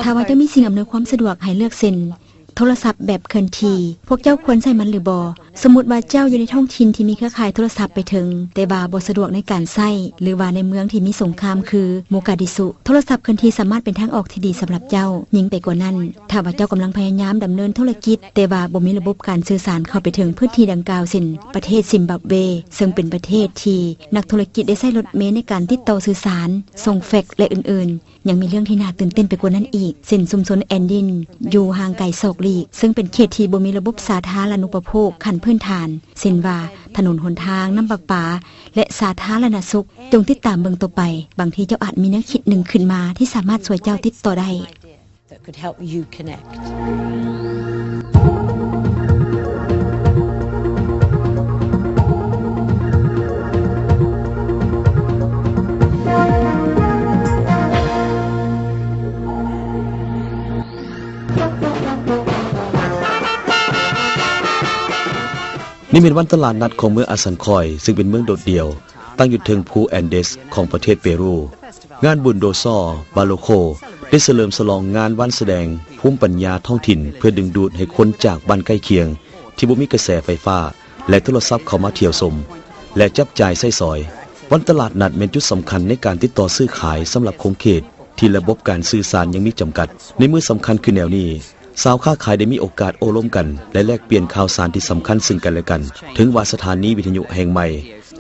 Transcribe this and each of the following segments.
ຖ້າວ່າເຈົ້າມີສິ່ງອຳນວຍຄວາມສະດວກໃຫ້ເລືອກ ເຊັ່ນ ໂທລະສັບແບບເຄື່ອນທີ່, ພວກເຈົ້າຄວນໃຊ້ມັນຫຼືບໍ່? ສົມມຸດວ່າເຈົ້າຢູ່ໃນທ້ອງຖິ່ນທີ່ມີເຄືອຂ່າຍໂທລະສັບໄປເຖິງ, ແຕ່ວ່າບໍ່ສະດວກໃນການໃຊ້ ຫຼືວ່າໃນເມືອງທີ່ມີສົງຄາມຄືໂມກາດິຊຸ, ໂທລະສັບເຄື່ອນທີ່ສາມາດເປັນທາງອອກທີ່ດີສຳລັບເຈົ້າ. ຍິ່ງໄປກວ່ານັ້ນ, ຖ້າວ່າເຈົ້າກຳລັງພະຍາຍາມດຳເນີນທຸລະກິດ, ແຕ່ວ່າບໍ່ມີລະບົບການສື່ສານເຂົ້າໄປເຖິງພື້ນທີ່ດັ່ງກ່າວ ເຊັ່ນ ປະເທດຊິມບັບເວ, ເຊິ່ງເປັນປະເທດທີ່ນັກທຸລະກິດໄດ້ໃຊ້ລົດເມໃນການຕິດຕໍ່ສື່ສານ, ສົ່ງແຟກ ແລະ ອື່ນໆ, ຍັງມີເລື່ອງທີ່ໜ້າຕື່ນເຕັ້ນໄປກວ່ານັ້ນອີກ, ເຊັ່ນ ຊຸມຊົນແອນດິນ ຢູ່ຫ່າງໄກສອກຫຼີກ, ເຊິ່ງເປັນເຂດທີ່ບໍ່ມີລະບົບສາທາລະນູປະໂພກຂັ້ນພື້ນຖານ, ເຊັ່ນວ່າ ຖະໜົນຫົນທາງ, ນ້ຳປະປາ ແລະ ສາທາລະນະສຸກ. ຈົ່ງຕິດຕາມເບິ່ງຕໍ່ໄປ, ບາງທີເຈົ້າອາດມີແນວຄິດໜຶ່ງຂຶ້ນມາທີ່ສາມາດຊ່ວຍເຈົ້າຕິດຕໍ່ໄດ້. That could help you connect. ນີ້ແມ່ນວັນຕະຫຼາດນັດຂອງເມືອງອາຊັນຄອຍ ເຊິ່ງເປັນເມືອງໂດດດ່ຽວ ຕັ້ງຢູ່ເທິງພູແອນເດສຂອງປະເທດເປຣູ. ງານບຸນໂດຊໍ ບາໂລໂຄ ໄດ້ສະເຫຼີມສະຫຼອງງານວັນສະແດງພູມປັນຍາທ້ອງຖິ່ນ ເພື່ອດຶງດູດໃຫ້ຄົນຈາກບ້ານໃກ້ຄຽງ ທີ່ບໍ່ມີກະແສໄຟຟ້າ ແລະ ໂທລະສັບເຂົ້າມາທ່ຽວຊົມ ແລະ ຈັບຈ່າຍໃຊ້ສອຍ. ວັນຕະຫຼາດນັດແມ່ນຈຸດສຳຄັນໃນການຕິດຕໍ່ຊື້ຂາຍສຳລັບຂົງເຂດທີ່ລະບົບການສື່ສານຍັງມີຈຳກັດ. ໃນມື້ສຳຄັນຄືແນວນີ້, ຊາວຄ້າຂາຍໄດ້ມີໂອກາດໂອ້ລົມກັນ ແລະ ແລກປ່ຽນຂ່າວສານທີ່ສຳຄັນເຊິ່ງກັນແລະກັນ. ເຖິງວ່າສະຖານີວິທະຍຸແຫ່ງໃໝ່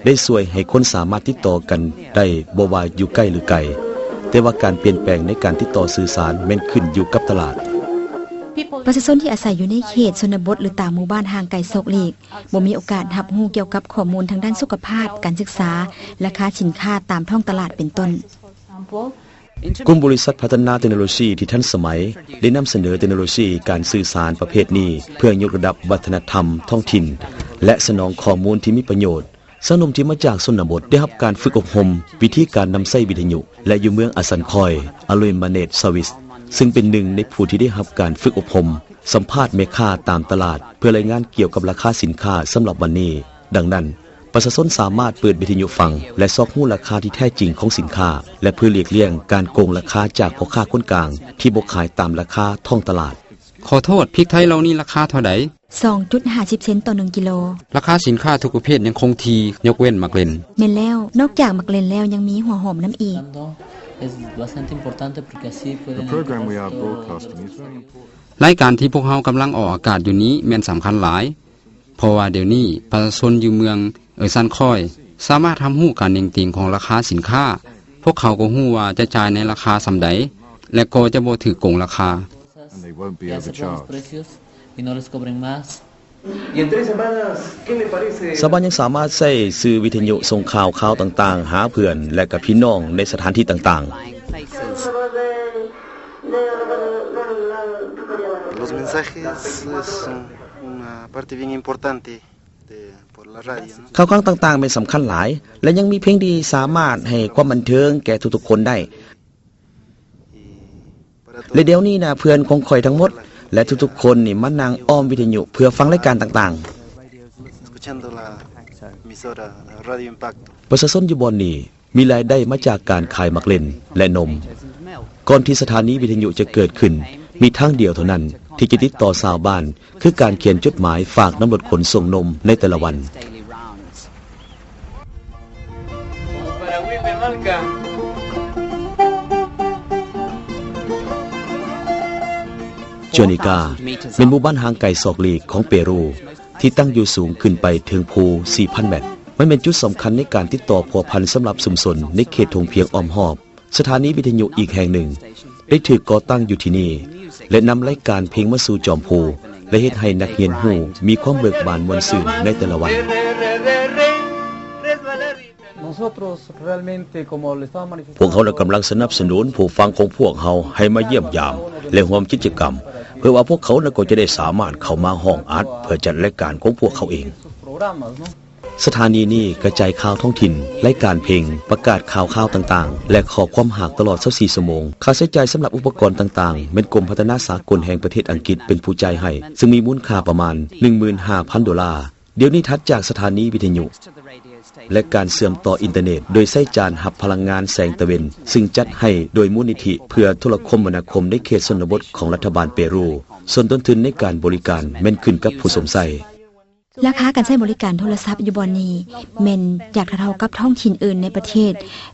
ໄດ້ຊ່ວຍໃຫ້ຄົນສາມາດຕິດຕໍ່ກັນໄດ້ບໍ່ວ່າຢູ່ໃກ້ຫຼືໄກ, ແຕ່ວ່າການປ່ຽນແປງໃນການຕິດຕໍ່ສື່ສານແມ່ນຂຶ້ນຢູ່ກັບຕະຫຼາດ. ປະຊາຊົນທີ່ອາໄສຢູ່ໃນເຂດຊົນນະບົດ ຫຼື ຕາມໝູ່ບ້ານຫ່າງໄກສອກຫຼີກ ບໍ່ມີໂອກາດຮັບຮູ້ກ່ຽວກັບຂໍ້ມູນທາງດ້ານສຸຂະພາບ, ການສຶກສາ, ລາຄາສິນຄ້າຕາມທ້ອງຕະຫຼາດເປັນຕົ້ນ. ກຸ່ມບໍລິສັດພັດທະນາເຕັກໂນໂລຊີທີ່ທັນສະໄໝ ໄດ້ນຳສະເໜີເຕັກໂນໂລຊີການສື່ສານປະເພດນີ້ ເພື່ອຍົກລະດັບວັດທະນະທຳທ້ອງຖິ່ນ ແລະ ສະໜອງຂໍ້ມູນທີ່ມີປະໂຫຍດ. ຊາວໜຸ່ມທີ່ມາຈາກຊົນນະບົດໄດ້ຮັບການຝຶກອົບຮົມວິທີການນຳໃຊ້ວິທະຍຸ ແລະ ຢູ່ເມືອງອາຊັນຄອຍ ອາລຸຍມາເນດ ຊາວິສ ເຊິ່ງເປັນໜຶ່ງໃນຜູ້ທີ່ໄດ້ຮັບການຝຶກອົບຮົມ ສຳພາດແມ່ຄ້າຕາມຕະຫຼາດ ເພື່ອລາຍງານກ່ຽວກັບລາຄາສິນຄ້າສຳລັບວັນນີ້. ດັ່ງນັ້ນ, ປະຊາຊົນສາມາດເປີດວິທະຍຸຟັງ ແລະ ຊອກຮູ້ລາຄາທີ່ແທ້ຈິງຂອງສິນຄ້າ ແລະ ເພື່ອຫຼີກລ່ຽງການໂກງລາຄາຈາກພໍ່ຄ້າຄົນກາງທີ່ບໍ່ຂາຍຕາມລາຄາທ້ອງຕະຫຼາດ. ຂໍໂທດ, ພິກໄທເຫຼົ່ານີ້ລາຄາເທົ່າໃດ? ສອງຈຸດຫ້າສິບເຊັນຕໍ່ໜຶ່ງກິໂລ. ລາຄາສິນຄ້າທຸກປະເພດຍັງຄົງທີ່, ຍົກເວັ້ນໝາກເລັ່ນ. ແມ່ນແລ້ວ, ນອກຈາກໝາກເລັ່ນແລ້ວຍັງມີຫົວຫອມນຳອີກ. The program we are broadcasting is very important. ລາຍການທີ່ພວກເຮົາກຳລັງອອກອາກາດຢູ່ນີ້ແມ່ນສຳຄັນຫຼາຍ, ເພາະວ່າດຽວນີ້ປະຊາຊົນຢູ່ເມືອງເອີຊັນຄອຍສາມາດຮັບຮູ້ການເໜັງຕີງຂອງລາຄາສິນຄ້າ. ພວກເຂົາກໍຮູ້ວ່າຈະຈ່າຍໃນລາຄາສ່ຳໃດ ແລະ ກໍຈະບໍ່ຖືກໂກງລາຄາ. And they won't be overcharged. ຊາວບ້ານຍັງສາມາດໃຊ້ສື່ວິທະຍຸສົ່ງຂ່າວຂ່າວຕ່າງໆຫາເພື່ອນ ແລະ ກັບພີ່ນ້ອງໃນສະຖານທີ່ຕ່າງໆ. Los mensajes son una parte bien importante de por la radio, ¿no? ຂ່າວຄາວຕ່າງໆແມ່ນສຳຄັນຫຼາຍ ແລະ ຍັງມີພຽງທີ່ສາມາດໃຫ້ຄວາມບັນເທີງແກ່ທຸກໆຄົນໄດ້. ແລະ ດຽວນີ້ນະ ເພື່ອນຂອງຂ້ອຍທັງໝົດ ແລະ ທຸກໆຄົນນີ້ມານັ່ງອ້ອມວິທະຍຸເພື່ອຟັງລາຍການຕ່າງໆ. ປະຊາຊົນຢູ່ບ່ອນນີ້ມີລາຍໄດ້ມາຈາກການຂາຍໝາກເລັ່ນ ແລະ ນົມ. ກ່ອນທີ່ສະຖານີວິທະຍຸຈະເກີດຂຶ້ນ, ມີທາງດຽວເທົ່ານັ້ນທີ່ຈະຕິດຕໍ່ຊາວບ້ານ ຄືການຂຽນຈົດໝາຍຝາກນຳລົດຂົນສົ່ງນົມໃນແຕ່ລະວັນ. ເຈອນີກາ ແມ່ນໝູ່ບ້ານຫ່າງໄກສອກຫຼີກຂອງເປຣູ ທີ່ຕັ້ງຢູ່ສູງຂຶ້ນໄປເຖິງພູສີ່ພັນແມັດ. ມັນແມ່ນຈຸດສຳຄັນໃນການຕິດຕໍ່ພົວພັນສຳລັບຊຸມຊົນໃນເຂດທົ່ງພຽງອ້ອມຮອບ. ສະຖານີວິທະຍຸອີກແຫ່ງໜຶ່ງໄດ້ຖືກກໍ່ຕັ້ງຢູ່ທີ່ນີ້ ແລະ ນຳລາຍການເພງມາສູ່ຈອມພູ ແລະ ເຮັດໃຫ້ນັກຮຽນຮູ້ມີຄວາມເບີກບານມ່ວນຊື່ນໃນແຕ່ລະວັນ. ພວກເຮົານະກຳລັງສະໜັບສະໜູນຜູ້ຟັງຂອງພວກເຮົາໃຫ້ມາຢ້ຽມຢາມ ແລະ ຮ່ວມກິດຈະກຳ ເພື່ອວ່າພວກເຂົານະກໍຈະໄດ້ສາມາດເຂົ້າມາຫ້ອງອັດເພື່ອຈັດລາຍການຂອງພວກເຂົາເອງ. ສະຖານີນີ້ກະຈາຍຂ່າວທ້ອງຖິ່ນ, ລາຍການເພງ, ປະກາດຂ່າວຄາວຕ່າງໆ ແລະ ຂໍ້ຄວາມຫາກຕະຫຼອດຊາວສີ່ຊົ່ວໂມງ. ຄ່າໃຊ້ຈ່າຍສຳລັບອຸປະກອນຕ່າງໆ ແມ່ນກົມພັດທະນາສາກົນແຫ່ງປະເທດອັງກິດເປັນຜູ້ຈ່າຍໃຫ້, ເຊິ່ງມີມູນຄ່າປະມານໜຶ່ງໝື່ນຫ້າພັນໂດລາ. ດຽວນີ້ຖັດຈາກສະຖານີວິທະຍຸ, ແລະ ການເຊື່ອມຕໍ່ອິນເຕີເນັດໂດຍໃຊ້ຈານຮັບພະລັງງານແສງຕາເວັນ, ຊຶ່ງຈັດໃຫ້ໂດຍມູນນິທິເພື່ອໂທລະຄົມມະນາຄົມໃນເຂດຊົນນະບົດຂອງລັດຖະບານເປຣູ. ສ່ວນຕົ້ນທຶນໃນການບໍລິການແມ່ນຂຶ້ນກັບຜູ້ຊົມໃຊ້. ລາຄາການໃຊ້ບໍລິການໂທລະສັບຢູ່ບ່ອນນີ້ແມ່ນຢາກເທົ່າໆກັບທ້ອງຖິ່ນອື່ນໃນປະເທດ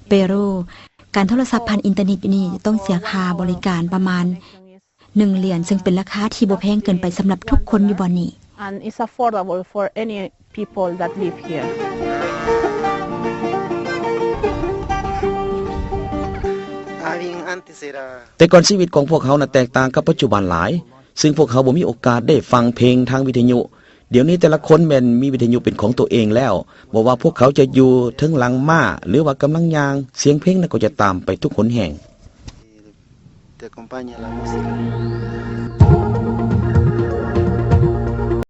ເປຣູ. ການໂທລະສັບຜ່ານອິນເຕີເນັດຢູ່ນີ້ຕ້ອງເສຍຄ່າບໍລິການປະມານໜຶ່ງຫຼຽນ, ຊຶ່ງເປັນລາຄາທີ່ບໍ່ແພງເກີນໄປສຳລັບທຸກຄົນຢູ່ບ່ອນນີ້. And it's affordable for any people that live here. Having antes era ແຕ່ກ່ອນຊີວິດຂອງພວກເຮົານະແຕກຕ່າງກັບປັດຈຸບັນຫຼາຍ, ຊຶ່ງພວກເຮົາບໍ່ມີໂອກາດໄດ້ຟັງເພງທາງວິທະຍຸ. ດຽວນີ້ແຕ່ລະຄົນແມ່ນມີວິທະຍຸເປັນຂອງຕົວເອງແລ້ວ. ບໍ່ວ່າພວກເຂົາຈະຢູ່ເທິງຫຼັງມ້າ ຫຼືວ່າກຳລັງຍ່າງ, ສຽງເພງນັ້ນກໍຈະຕາມໄປທຸກຫົນແຫ່ງ. Te acompaña la música.